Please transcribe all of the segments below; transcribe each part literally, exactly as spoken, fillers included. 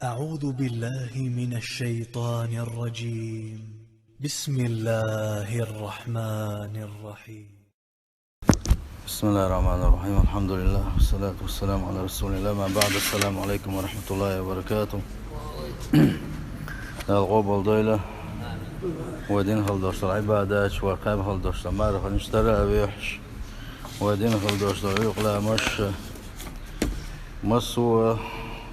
أعوذ بالله من الشيطان الرجيم. بسم الله الرحمن الرحيم. بسم الله الرحمن الرحيم. الحمد لله، والصلاة والسلام على رسول الله. ما بعد، السلام عليكم ورحمة الله وبركاته. Дала къобалдойла вай динах долуш долу Ӏибадаташ, вай кхаба хила долуш долу марханаш, таравихьаш, вай динах долуш долу Ӏуьйкъа ламазаш, массо а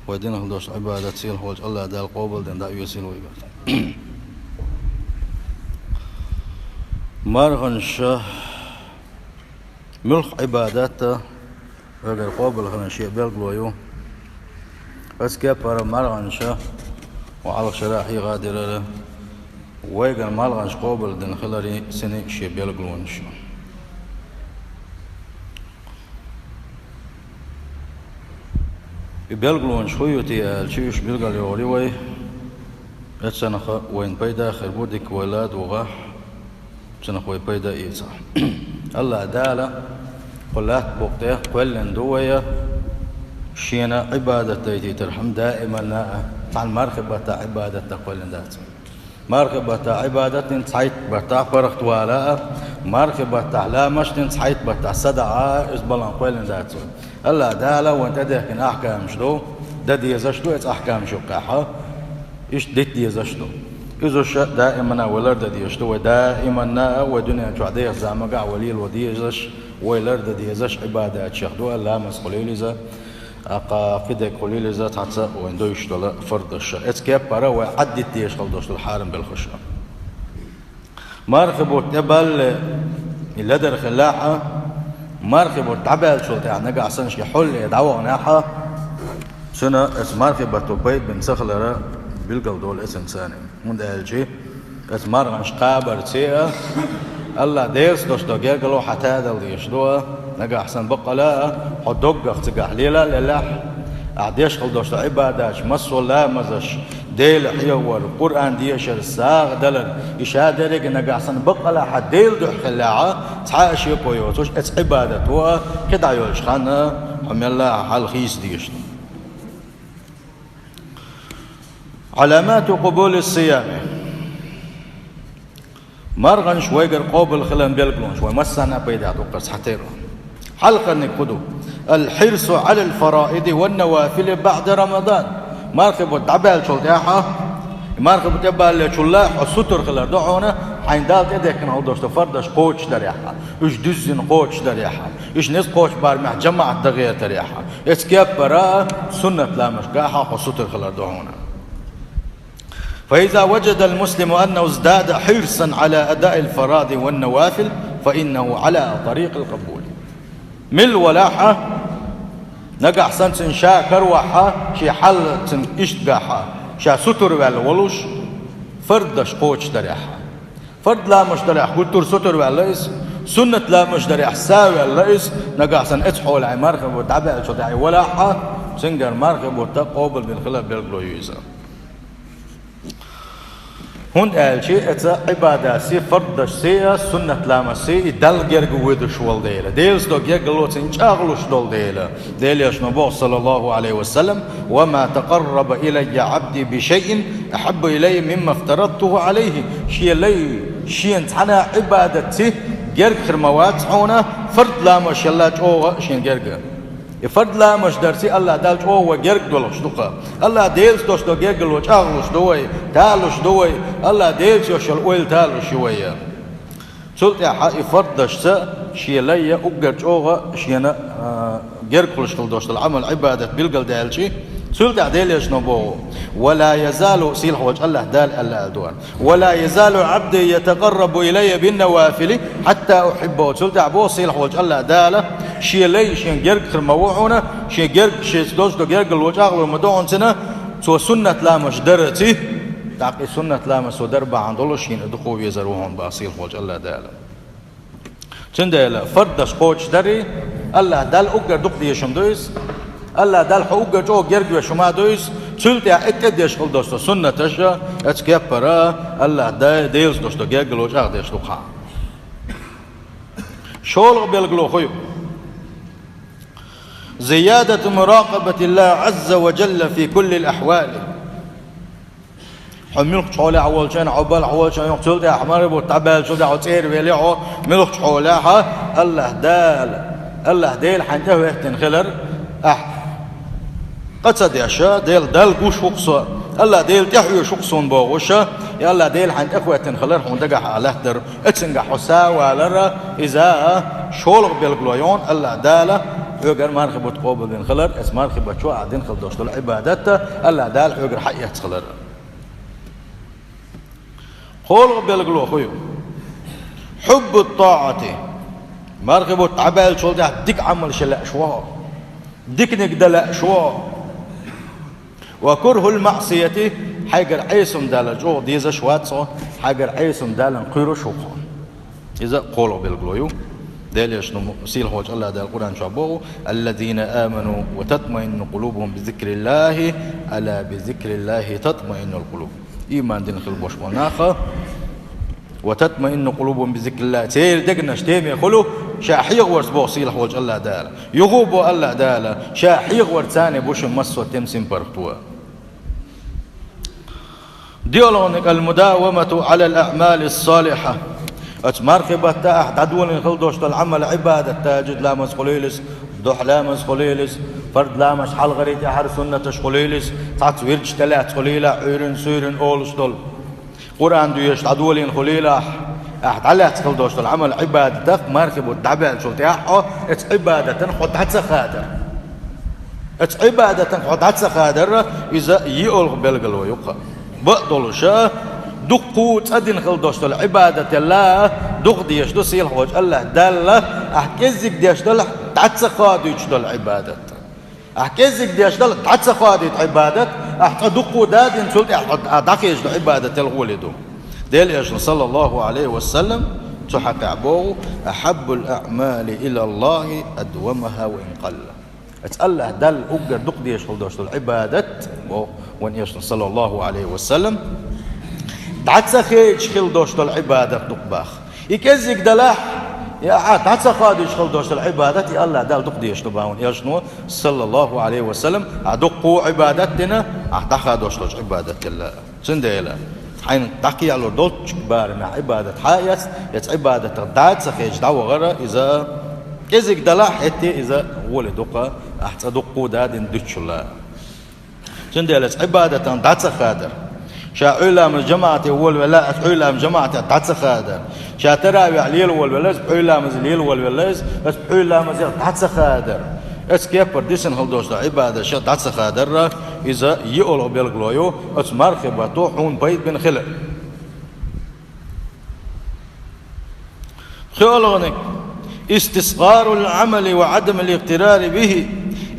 вай динах долуш долу Ӏибадат сийлахь волчу АллахӀ Дала къобалдина дӀаоьцийла вайгара. Марханаш муьлха Ӏибадат а вайгара къобалхина шен белгало ю. Оцу кеппара марханаш вай хьалха шарахь хьехадерара, вайгара марханаш къобалдина хиларе цуьнан шен белгалонаш ю. И белгалонаш хӀун ю те аьлча, уьш билгалйохур ю вай. Эццанах вайна пайда хир бу, дика вай ладогӀахь, цунах вай пайда эцахь. АллахӀ Дала кху лаьтта букъа тӀе кхоьллина ду вай, Шена Ӏибадат дайтийтархьама даиманна а, цхьана мархи баттахь Ӏибадат дан кхоьллина дац. Мархи баттахь Ӏибадат дина цхьайтта баттахь паргӀатвала а, мархи баттахь ламазаш дина цхьайтта баттахь садаӀа а, иза балан кхоьллина дац вай. АллахӀ Дала вайна тӀедехкина ахкамаш ду, дан дезаш ду эцу ахкамаш юккъехь, иштта дита дезаш ду. Иза уьш даиманна а вай лардан дезаш ду, вай даиманна а вай дуьнен чохь деха заманахь а вай лело дезаш, вай лардан дезаш Ӏибадатех ду, ламаз хуьлийла иза, аккха кхидерг хуьлийла иза, цхьацца вайна дуьйцуш долу фардаш. Эцу кеппара вай Ӏаддита дезаш хила долуш долу хьарам белхаш. Мархи бутт тӀебаллале и ледара хилахь а, мархи бутт дӀабаьллачул тӀаьхьа нагахь санна шен хьоле дӀаваханехь а, цуьнан оцу мархи батто пайда бина ца хилар билгал долу эцунца. ХӀунда аьлча оцу марханаш кхабарца а, АллахӀ Делаца долуш долу гергало хьан тадала дезаш ду а, нагахь санна баккъала а хьо доггах цигахь лела а лелахь, ахь деш хила долуш долу Ӏибадаташ, массо а ламазаш, Дела хьехор, Къуръан дешар, сагӀа далар, и ша дерриг а нагахь санна баккъала а хьан Делан дуьхьа хилахь а, цхьа а шеко йоцуш, эцу Ӏибадато а кхидӀа йолчу ханна хьо мелла а хьал хийца дезаш ду. Ӏаламату къубули ссиями. Марханаш вайгара къобал хилан белгалонаш, вай массарна а пайда дуккхар цхьатеро. Хьалхарниг хӀун ду? Ал-хьирсу Ӏалал фараиди ван навафили баӀда Рамадан. Мархи бутт дӀабаьллачул тӀаьхьа, мархи бутт тӀебаллалечул а хьо сутара хилар ду хьуна, хьайна Дала тӀедехкина хила долуш долу фардаш кхочушдарехь, уьш дуьззина кхочушдарехь, уьш низ кхочу барамехь жамаӀат дан гӀертарехь. Эцу кеппара а суннат ламазашкахь а хьо сутара хилар ду хьуна. فإذا وجد المسلم أنه ازداد حرصا على أداء الفرائض والنوافل فإنه على طريق القبول. Мила валахь а, нагахь санна цуьнан ша каравахь а, шен хьал цуьнан иштта гахь а, ша сутара ваьлла волуш, фардаш кхочушдарехь. Фард ламазаш дарехь гуттар а сутара ваьлла иза, суннат ламазаш дарехь са а ваьлла иза, нагахь санна эцу хьолехь мархи бутт дӀабаьллачул тӀаьхьа валахь а, цуьнгара мархи бутт къобал бина хилар белгало ю иза. ХӀунда аьлча эцу Ӏибадатций, фардашций а, суннат ламазций а и Далла герга воьдуш волу дела, Делаца долу гергало цуьнан чӀагӀлуш долу дела. Делан Элчано боху, саллаллаху Ӏалайхи ва саллам: «Ва ма такъарраба илаййа Ӏабди би шайин ахьабба илаййа мимма фтарадтуху Ӏалайхи». Шен лай шена цхьана а Ӏибадатций герга хир ма вац хьуна, фард ламазаш ялла чӀогӀа шена герга. И фард ламазаш дарций АллахӀ Далла чӀогӀа вай герга долуш ду-кх. АллахӀ Делаца долуш долу гергало чӀагӀлуш ду вай, талуш ду вай, АллахӀ Делаца йолуш йолу ойла талуш ю вай. Цул тӀаьхьа и фардашца шен лай уггар чӀогӀа шена, а, герга хуьлуш хила долуш долу Ӏамал, Ӏибадат билгалдаьлча, цул тӀаьхьа Делан Элчано боху: «Ва ла язалу», сийлахь волчу АллахӀ Дала аьлла аьлла ду вайн. «Ва ла язалу Ӏабди ятакъаррабу илаййа биннавафили хьатта ухьиббаху». Цул тӀаьхьа боху сийлахь волчу АллахӀ Дала: «Шен лай шена герга хир ма ву хьуна, шен герга, шеца долуш долу гергало чӀагӀлур ма ду хьуна цуьнан, цо суннат ламазаш дарций, тӀаккха и суннат ламазаш цо дар бахьана долуш шена дукха везар ву хьуна», боху сийлахь волчу АллахӀ Дала. Цундела фардаш кхочушдарий, АллахӀ Далла уггар дукха дезаш хӀума ду иза, АллахӀ Далла хьо уггар чӀогӀа герга веш хӀума ду иза, цул тӀаьхьа и тӀедеш хила долуш долу суннаташ а, эцу кеппара а АллахӀ Далла, Делаца долуш долу гергалонаш чӀагӀдеш ду-кх. ШолгӀа белгало хӀун ю? Зиядату муракъабатиллахӀи Ӏазза ва жалла фи куллил ахьвали. Хьо муьлххачу хьолехь волчу хенахь, хьо балхахь волчу хенахь, юха цул тӀаьхьа мархин бутт дӀабаьллачул тӀаьхьа хьо цӀера велахь хьо, муьлххачу хьолехь а, АллахӀ Дала, АллахӀ Дела хьайна тӀехӀоьттина хилар ахь къа ца деш, Дела, Далла гуш ву-кх со, АллахӀ Дела тӀехьоьжуш ву-кх суна бохуш, и АллахӀ Дела хьайна тӀехӀоьттина хилар хьуна дагахь а латтар. Эццунгахь хьо са а валар, иза шолгӀа билгало ю хьуна, АллахӀ Дала хьоьгара мархин бутт къобалдина хилар, эцу мархин бутт чохь ахь дина хила долуш долу Ӏибадат АллахӀ Дала хьоьгара хьаэцна хилар. КхоалгӀа билгало хӀун ю? Хьуббу ттаӀати. Мархин бутт дӀабаьллачул тӀаьхьа дика Ӏамалш лаьаш ву хьо. Диканиг дан лаьаш ву хьо. Ва курхӀул маӀсияти, хьайгара Ӏеса хӀума далар чӀогӀа дезаш вац хьо, хьайгара Ӏеса хӀума даларна кхоьруш ву хьо. Иза кхоалгӀа билгало ю. Делан Элчано, сийлахьчу АллахӀ Дала Къуръан чохь боху: «Аллазина аману ва татмаинну къулубухум би зикриллахи, ала би зикриллахи татмаиннул къулуб». Ийман дина хила болуш болу нах, ва татмаинну къулубухум би зикриллах, церан дегнаш теме хуьлу ша хьехаварца боху сийлахьчу АллахӀ Дала. Юха а боху АллахӀ Дала, ша хьехаварца царна бу шуна массо а тема, синпаргӀато. ДиълагӀниг: ал-мудавамату Ӏалал аӀмали ссалихьа. Оцу мархин баттахь ахь дӀадолийна хила долуш долу Ӏамал-Ӏибадат, тахӀажжуд ламаз хуьлийла иза, духьа ламаз хуьлийла иза, фарз ламазаш хьалхарий, тӀаьхьара суннаташ хуьлийла иза, цхьацца вирдаш тӀелаьцна хуьлийла ахь, Ӏуьйрин, суьйрин олуш долу, Къуръан доьшуш дӀадолийна хуьлийла ахь, ахь дӀалаьцна хила долуш долу Ӏамал-Ӏибадатах мархин бутт дӀабаьллачул тӀаьхьа хьо оцу Ӏибадатана хьо дӀа ца хадар. Оцу Ӏибадатана хьо дӀа ца хадар, иза йиъолгӀа билгало ю-кх. Бакъдолуш, дуккха а цӀа дина хила долуш долу Ӏибадатал дукха дезаш ду сийлахьчу АллахӀ Далла, ахь кӀеззиг деш далахь дӀа ца хадуьйтуш долу Ӏибадат. Ахь кӀеззиг деш далахь дӀа ца хадуьйту Ӏибадат, ахь цкъа дуккха а дина, цул тӀаьхьа хьо дӀахезаш долу Ӏибадатал гӀоле ду. Делан Элчано, саллаллаху Ӏалайхи ва саллам, цу хьокъехь боху: «Ахьаббул аӀмали илаллахи адвамуха ва ин къалла». Оцу АллахӀ Далла уггар дукха дезаш хила долуш долу Ӏибадат, боху вайн Элчано, саллаллаху Ӏалайхи ва саллам, дӀа ца хедаш хила долуш долу Ӏибадат ду-кх боху. И кӀеззиг далахь, я ахь дӀа ца хадуьйтуш хила долуш долу Ӏибадат, и АллахӀ Далла дукха дезаш ду боху вайн Элчано, саллаллаху Ӏалайхи ва саллам, ахь дуккха а Ӏибадат дина, ахь дӀахадош долчу Ӏибадатал. Цундела хьайна дӀакхиалур долчу барамехь Ӏибадат хьаэцна, эцу Ӏибадатах дӀа ца хедаш дӀавахар, иза кӀезиг далахь, хӀетте иза гӀоле ду-кх, ахь цкъа дуккха а дина дуьтуш хилла. Цундела оцу Ӏибадатана дӀа ца хадар. Ша Ӏуьйра ламаз жамаӀате волавелла, оцу Ӏуьйра ламаз жамаӀатах дӀа ца хадар. Ша таравихь лела волавелла иза, пхьуьйра ламаз лела волавелла иза, оцу пхьуьйра ламазах дӀа ца хадар. Оцу кеппара дисина хила долуш долу Ӏибадатех дӀа ца хадар, иза йиъолгӀа билгало ю оцу мархин бутто хьуна пайда бина хилар. ПхоьалгӀаниг: истисгӀарул Ӏамали ва Ӏадамул игътирари бихи.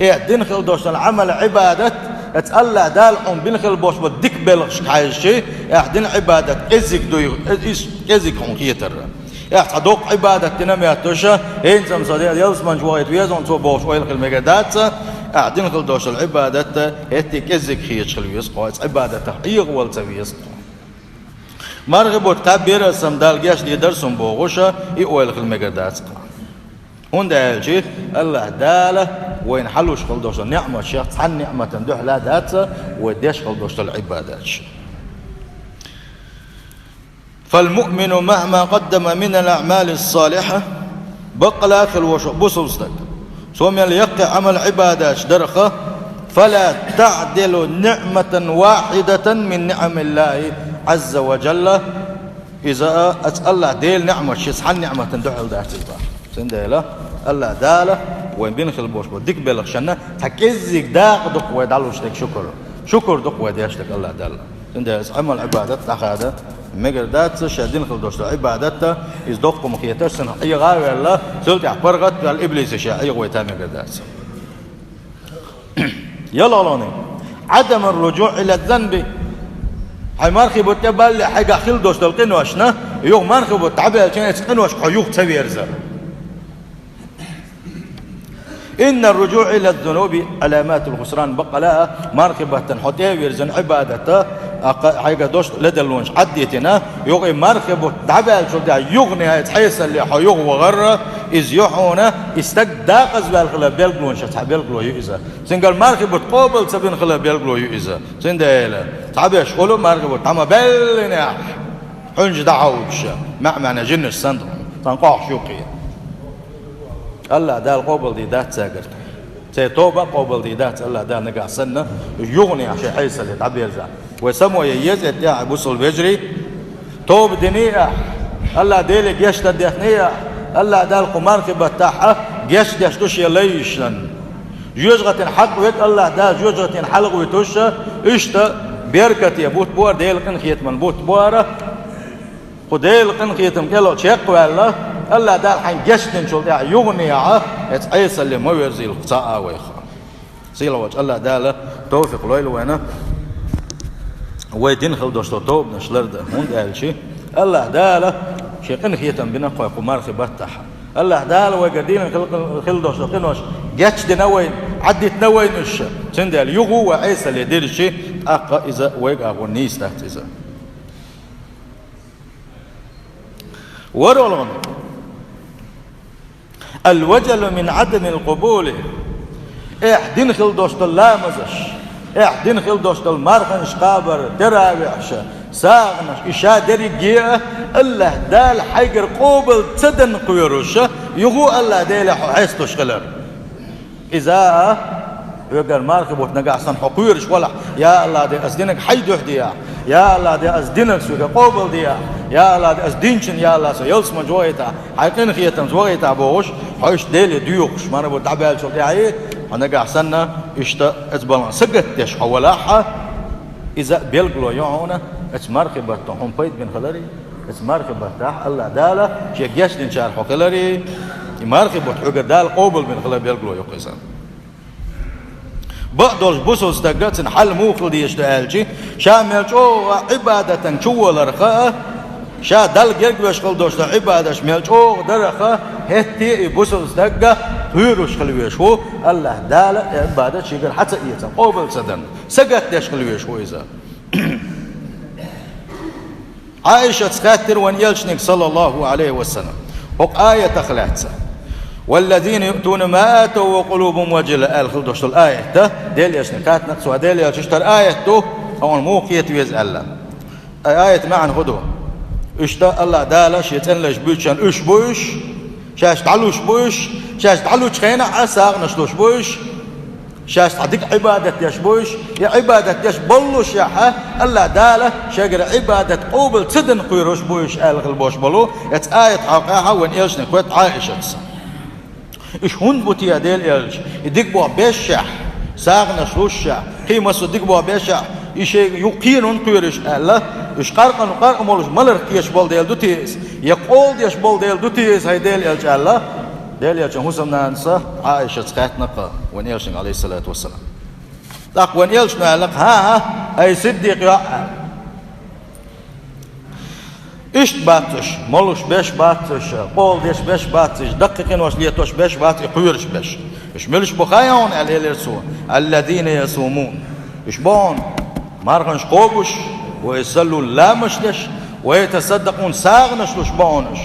Ахь дина хила долуш долу Ӏамал-Ӏибадат, оцу АллахӀ Дала хьуна бина хила болуш болу дика белхашка хьаьжча, ахь дина Ӏибадат кӀеззиг дуй, иза кӀеззиг хьуна хетар. Ахь цхьа доккха Ӏибадат дина моьттуш, хӀинца-м со ялсаманчу вахийта веза хьуна цо бохуш ойла хила мегар дац, ахь дина хила долуш долу Ӏибадат хӀетте кӀеззиг хеташ хила веза-кх хьо, оцу Ӏибадатах Ӏехавала ца веза-кх хьо. Мархи бутт кхаьббира аса-м, Дала гечдийр дара суна бохуш, и ойла хила мегар дац-кх. ХӀунда аьлча АллахӀ Дала вайна хьалуш хила долуш долу неӀматех цхьана неӀматана дуьхьал дац вай деш хила долуш долу Ӏибадаташ. فالمؤمن مهما قدم من الأعمال الصالحة, баккъала а хила волуш бусалба стаг, цо мел яккхий Ӏамал-Ӏибадаташ дарх, فلا تعدل نعمة واحدة من نعم الله عز وجل, иза оцу АллахӀ Делан неӀматаш цхьана неӀматана дуьхьал дац иза. Цундела АллахӀ Дала вайн бина хила болуш болу дика белхашна цхьа кӀеззиг дакъа ду-кх вай дӀалуш дерг шукур. Шукур ду-кх вай деш дерг АллахӀ Далла. Цундела иза Ӏамал-Ӏибадат дӀахада мегар дац, шен дина хила долуш долу Ӏибадат, иза доккха хӀума хеташ, цунах Ӏеха а ваьлла, цул тӀаьхьа паргӀат а ваьлла, иблиса шен Ӏехавайта мегар дац. ЯлхалгӀаниг: عدم الرجوع إلى الذنب. Хьайн мархи бутт тӀе балале хьайгахь хила долуш долу къиношна, юха мархи бутт дӀабаьлча, оцу къиношка хьо юха ца верзар. إن الرجوع إلى الذنوب علامة الخسران. Баккъала а мархи баттана хьо тӀе а вирзина Ӏибадатах, а кха-, хьайгахь долуш ледарлонаш Ӏаддитина, юха и мархи бутт дӀабаьллачул тӀаьхьа юха нихьа хьесалле хьо юха вахар, иза ю хьуна и стаг декъаза ваьлла хилар белгалонех цхьа белгало ю иза. Цуьнгара мархи бутт къобал ца бина хилар белгало ю иза. Цундела Цхьаберш хуьлу мархи бутт дӀа ма баьллинехь, хьуьнжа дӀахьовдуш, маьӀ-маьӀна жинаш санна, цхьана къохьуш юккъе. АллахӀ Дала къобалдийр дац цаьргара. Церан тоба а къобалдийр дац АллахӀ Дала нагахь санна, уьш юханехь шайн хьесале дӀаберзахь. Вай само ян еза, тӀаьхьа бусалба вежарий, тоба диний ахь, АллахӀ Деле гечдар дехний ахь, АллахӀ Дала кху мархи баттахь гечдеш ду шен лайшна. Жоьжахатин хьакъ верг АллахӀ Дала жоьжахатин хьалха вуьтуш, иштта беркате бутт бора, Делан къинхетаман бутт бора. Кху Делан къинхетам кӀел чекхваьлла, АллахӀ Дала хьайна гечдинчул тӀаьхьа юханехь, эца хьесале ма верзийла кху цхьа а вайх. Сийлахь волчу АллахӀ Дала товфикъ лойла вайна вай дина хила долуш долу тобанаш лардан, хӀунда аьлча АллахӀ Дала шен къинхетам бина кхойкху мархи баттахь. АллахӀ Дала вайгара дина хила, хила долуш долу къинош гечдина вайна, Ӏаддитина вайна уьш. Цундела юха вай хьесале дирча, тӀаккха иза вайга агӀор нийса дац иза. ВорхӀалгӀа. Ал-ваджалу мин Ӏадамил къубули. Эхь дина хила долуш долу ламазаш, эхь дина хила долуш долу марханаш кхабар, таравихьаш, сагӀанаш, и ша дерриге а АллахӀ Дала хьайгара къобал ца дан кхоьруш, юха АллахӀ Деле хьо хьестуш хилар. Иза а, хьоьгара мархи бутт нагахь санна хьо кхоьруш валахь, я АллахӀ Дела, ас динарг хьайн дуьхьа деахь, я АллахӀ Дела, ас динарг соьгара къобал деахь, я АллахӀ Дела, ас динчун, я АллахӀ, со ялсаманчу вахийтахь, хьайн къинхетамца вахийтахь бохуш, хьо иштта Деле доьхуш, мархи бутт дӀабаьллачул тӀаьхьа, хьо нагахь санна, иштта эцбалан сагатдеш хьо валахь, иза а билгало ю хьуна, эца мархи баттахь хьуна пайда бина хиларе. Эца мархи баттахь АллахӀ Дала шен гечдинчарах хьо хиларе, и мархи бутт хьоьгара Дала къобал бина хилар билгало ю-кх иза. Бакъдолчу бусалба стага цуьнан хьал муха хила дезаш ду аьлча, ша мел чӀогӀа Ӏибадатан чуволарх а, ша Далла гергавеш хила долуш долу Ӏибадаташ мел чӀогӀа дарх а, хӀетте а и бусалба стаг кхоьруш хила везаш ву, АллахӀ Дала и Ӏибадат шегара хьа ца эцна, къобал ца дан, сагатдеш хила везаш ву иза. Ӏаишас хаьттира вайн элчаниг, саллаллаху Ӏалайхи ва саллам, хӀокху аятах лаьцна: «Валлазина юътуна ма атав ва къулубухум важила», аьлла хила долуш долу аят, Делан элчаниг хаьттина, цо: «Делан элча, иштта хӀара аят ду, хьуна муха кхета веза», аьлла. Ткъа аятан маьӀна хӀун ду? Иштта АллахӀ Дала шен цӀена лайш буьйцучарна уьш бу уьш, шаьш дӀалуш бу уьш, шаьш дӀалучу хенахь а сагӀанаш луш бу уьш. Шаьш цхьа дика Ӏибадат деш бу уьш, и Ӏибадат деш боллушехь а, АллахӀ Дала шегара Ӏибадат къобал ца дан кхоьруш бу уьш аьлла хила болуш болу, эца аят хьокъехь а вайн элчаниг хоьтту Ӏаишас. Уьш хӀунда бу те, Делан элча, и дика болх бешшехь, сагӀанаш лушшехь, кхин массо а дика болх бешшехь, и шайга юха кхерон кхоьруш аьлла, уьш къаркъа-, къаркъа молуш маларх кхеташ болу дела ду те иза, я къола деш болу дела ду те иза, хӀай Делан элча аьлла, Делан элчан хӀусамнанас Ӏаишас хаьттина-кх вайн элчанга, Ӏалайхиссалату вассалам. ТӀаккха вайн элчано аьлла-кх: «ХӀан-хӀа, хӀай Сиддикъ йоӀ». Иштта бац уьш, молуш беш бац уьш, къола деш беш бац уьш, даккхий къинош летош беш бац и кхоьруш беш. Уьш муьлш бу хаьий хьуна аьлла, элира цо: «Аллазина ясумун». Уьш бу хьуна марханаш кхобуш, ва юсаллун, ламазаш деш, ва ятасаддакъун, сагӀанаш луш бу хьуна уьш.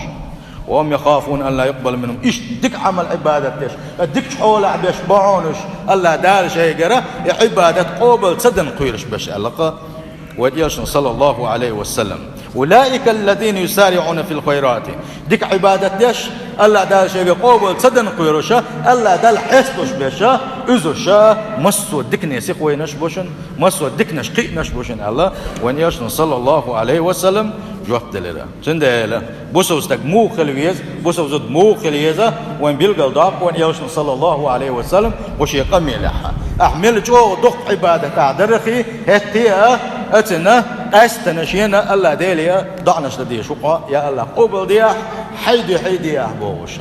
«Ва хум яхафуна ан ла юкъбала минхум». Иштта дика Ӏамал-Ӏибадат деш, дикачу хьолехь беш бу хьуна уьш, АллахӀ Дала шайгара и Ӏибадат къобал ца дан кхоьруш беш аьлла-кх вайн элчано, саллаллаху Ӏалайхи ва саллам. «Улаика аллазина юсариӀуна фил хайрати». Дика Ӏибадат деш, АллахӀ Дала шайгара къобал ца дан кхоьруш, АллахӀ Далла хьестуш беш, уьш массо а дикане сихвайнаш бу шуна, массо а диканаш кхиънаш бу шуна аьлла, вайн элчано, саллаллаху Ӏалайхи ва саллам, жоп делира. Цундела бусалба стаг муха хила веза, бусалба зуда муха хила еза, вайн билгалдоккху вайн элчано, саллаллаху Ӏалайхи ва саллам, кху шен къамелехь. Ахь мел чӀогӀа дукха Ӏибадат ахь дархьий, хӀетте а, а цуьнан къаьстина шена АллахӀ Деле а доӀанаш дан дезаш ву-кх хьо, я АллахӀ, къобал де ахь, хьайн дуьхьа де ахь бохуш.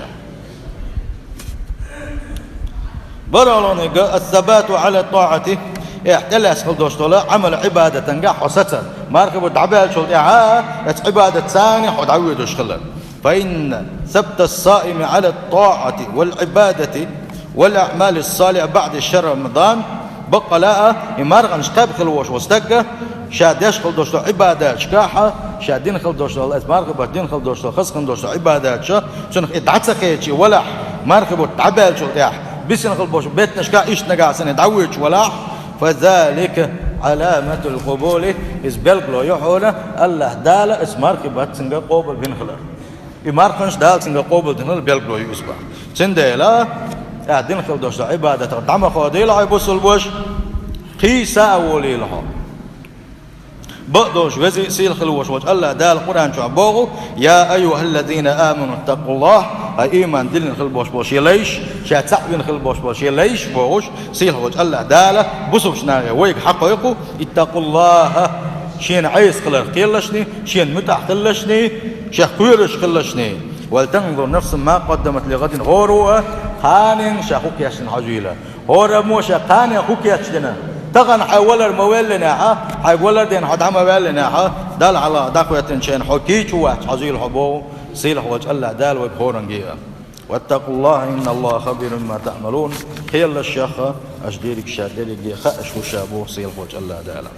БархӀалгӀаниг: «Ас-сабату Ӏала т-таӀати», эхь тӀелаьцна хила долуш долу Ӏамал-Ӏибадатангахь хьо сацар. Мархи бутт дӀабаьллачул тӀаьхьа эца Ӏибадатца хьо дӀавоьдуш хилар. «Фа инна сабта ас-саими Ӏала т-таӀати вал Ӏибадати вал аӀмали ас-салихьа баӀда шахьри Рамадан». Баккъала а, и марханаш кхаьбна хила волуш волу стаг, ша деш хила долуш долу Ӏибадаташкахь, ша дина хила долуш долу, эца мархи бутт дина хила долуш долу, хазахина долуш долу Ӏибадаташ, цунах и дӀа ца кхетча валахь, мархи бутт дӀабаьллачул тӀаьхьа, бисина хила болчу беттанашкахь иштта нагахь санна дӀавоьдуш валахь, «фа залика علامة القبول, иза белгало ю хьона, АллахӀ Дала иза мархий бац цунга къобал бина хилар. И марханаш Дала цунга къобал дина хилар белгало ю иза боху. Цундела, ахь дина хила долуш долу Ӏибадатах дӀа ма ходийла хьо, бусулба вежа, кхийса а волийла хьо. Бакъдолуш везий, сийлахь хила волуш волчу АллахӀ Дала Къуръан чохь боху: «يا أيها الذين آمنوا اتقوا الله», хьайн ийман диллина хила болуш болу шен лайш, ша цхьаъ вина хила болуш болу шен лайш бохуш, сийлахь волчу АллахӀ Дала бусулбачу нахе вайга хьакхойкху: «اتقوا الله», шена Ӏеса хиларх кхеллашний, шена муьтӀахь хилалашний, шех кхоьруш хилалашний. «ولتنظر نفس ما قدمت لغد», хӀора а кханенга ша хӀун кечдина хьожийла. ХӀораммо ша кханенга хӀун кечдина. Тахана хьайн валар ма веллинехь, хьайга валар дина хьо дӀа ма ваьллинехь, Далла хьалха дӀахӀоьттинчу хенахь хьо кийча ву вац хьожийла хьо боху, сийлахь волчу АллахӀ Дала вайга хӀоранге а. «واتقوا الله إن الله خبير بما تعملون». Кхеллаш шех, аша дерриг ша дерриге хууш ву ша боху сийлахь волчу АллахӀ Дала.